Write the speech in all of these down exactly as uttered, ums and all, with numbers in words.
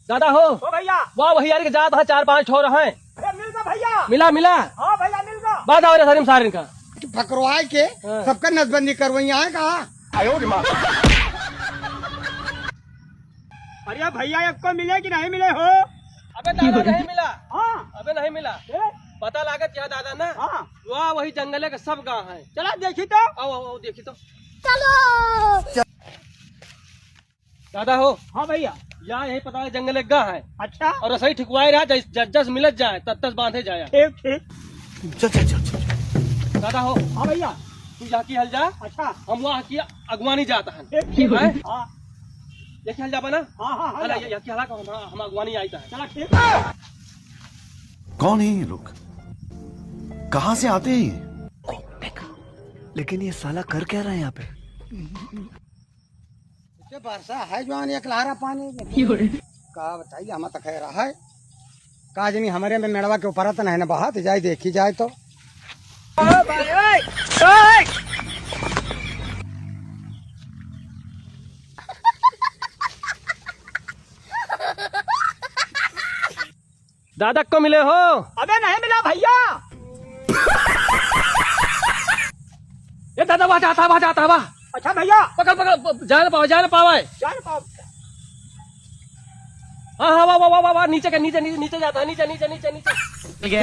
दादा हो। ओ भैया। वाह, वही यार के जात है, चार पाँच ठो रहे। अरे मिल गया भैया। मिला, मिला। हाँ भैया, मिल गया। बांधा रसरी में सारे इनका। फकरवाए के हाँ। सबका नसबंदी करवइया है का? अरे भैया, एक को मिले कि नहीं मिले हो? अबे दादा, नहीं मिला। हाँ। अबे नहीं मिला। ए? पता लागत या दादा ना? हाँ। वाह, वही जंगले के सब गाँव है। चला देखी तो। आओ, आओ, आओ, देखी तो। चलो। दादा हो। हाँ भैया। या यही पता है जंगले गाँव है। अच्छा। और रसरी ठिकवाए रहा, जस, जस, जस मिलत जाए, तस तस बांधे जाए। ठीक, ठीक। चल, चल, चल, चल। दादा हो। हाँ भैया। तू यहाँ की हल जा। अच्छा। हम वहाँ की अगुवानी जाता है। ठीक, ठीक। हैं? हाँ। ये खेल जाबा ना? हाँ, हाँ, हाँ, अरे, जाबा। ये, ये खेला को हम, हम अगुवानी आई ता है। चला, ठीक। कौन है ये लोग? कहाँ से आते हैं ये? लेकिन ये साला कर क्या रहा है यहाँ पे? इसे बरसा है जौन एक लहरा पानी। का बताई, हम तो खैर है। का जनी हमरे में मेड़वा के ऊपर तो नहीं ना बहा, तो जाए देखी जाए तो। दादा को मिले हो? अबे नहीं मिला भैया। ए दादा, वहाँ जाता, वहाँ जाता, वहाँ। अच्छा भैया। पकड़, पकड़, प-, जाए ना पावा, जाए ना पावा है। जाए ना पावा। हाँ, हाँ, वाह, वाह, वाह, वाह, नीचे के, नीचे, नीचे, नीचे जाता है, नीचे, नीचे, नीचे, नीचे।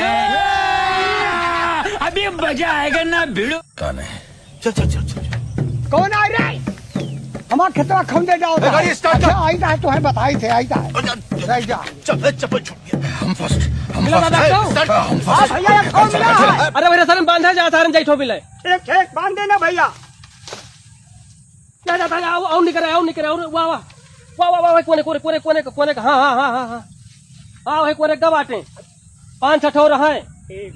अभी मजा आएगा ना भिड़ू। कौन है? चल, चल, चल, चल। कौन आ रे? हमार खेतवा खौंदे जाओ। ए, गाड़ी start कर। अच्छा, आई ता है, तुम्हें बताई थे, आई ता है। अरे, रह जा। चल, ए, चप्पल छूट गया। हम first, हम मिला first। दादा, ए, क्यों? start, हम हाँ, first। भैया, ये कौन मिला है? अरे, भैया, सारे बांधा जा, सारे जाई ठो मिले। ठीक, ठीक, बांध देना भैया। जा, जा, जा, जा, आओ, आओ, निकरे, आओ, निकरे, आओ, वाह, वाह। वाह, वाह, वाह, कोने, कोने, कोने, कोने, कोने, हाँ, हाँ, हाँ, हाँ, हाँ। हाँ, वही कोने का बाटे। पाँच छह ठो रहे। ठीक।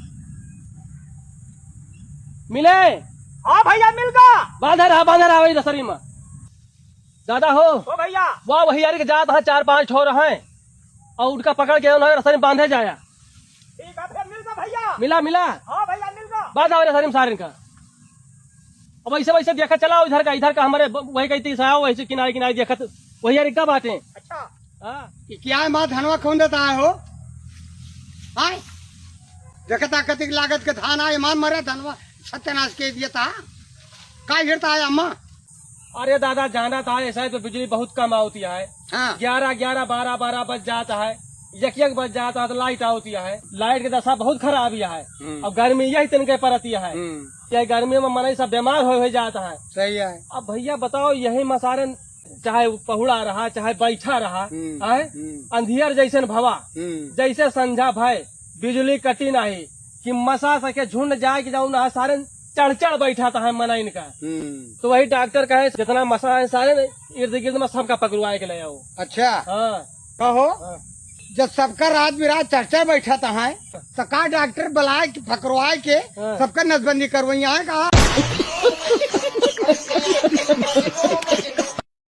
मिले? हाँ भैया, मिल गया। बांधा रहा, बांधा रहा वही रसरी में। दादा हो। ओ भैया। वाह, वही यार के जात हाँ, चार पाँच ठो रहे। और उनका पकड़ के उन्हें रसरी में बांधे जाया। ठीक है, फिर मिल गया भैया। मिला, मिला। हाँ भैया, मिल गया। बांधा वही रसरी में सारे इनका। अब ऐसे वैसे देखा चला, इधर का, इधर का हमारे ब-, वही कहती साहब, वैसे किनारे किनारे देखत, वही यार का बाटे। अच्छा। हाँ। कि क्या है माँ, धनवा कौन देता है हो? आय? देखता कतिक लागत के धान आए, मार मरे धनवा, सत्यानाश के दिया था। का गिरता है अम्मा? अरे दादा, जाना था, ऐसा है तो बिजली बहुत कम आवती है। हाँ। ग्यारह, ग्यारह, बारह, बारह बज जाता है, एक, एक बज जाता है तो लाइट आवती है। लाइट की दशा बहुत खराब ही है। हम्म। अब गर्मी यही तिनके परती है। हम्म। ये गर्मी में मनई सब बीमार हो, हो जाता है। सही है। अब भैया बताओ, यही मसारन चाहे पहुड़ा रहा, चाहे बैठा रहा, हम्म, आए? हम्म। अंधियर जैसन भवा, हम्म। जैसे संझा भय, बिजली कटी नाही, कि मसा सके झुंड जाए कि जाऊ ना, सारे चढ़ चढ़ बैठा था है मनइन का। हम्म। तो वही डॉक्टर कहे, जितना मसा है सारे ने इर्द गिर्द में सबका पकड़वाए के ले आओ। अच्छा। हाँ। कहो, हाँ। जब सबका रात बिरात चढ़ चढ़ बैठा था है, तो का डॉक्टर बुलाए कि पकड़वाए के हाँ। सबका नसबंदी करवइया है का?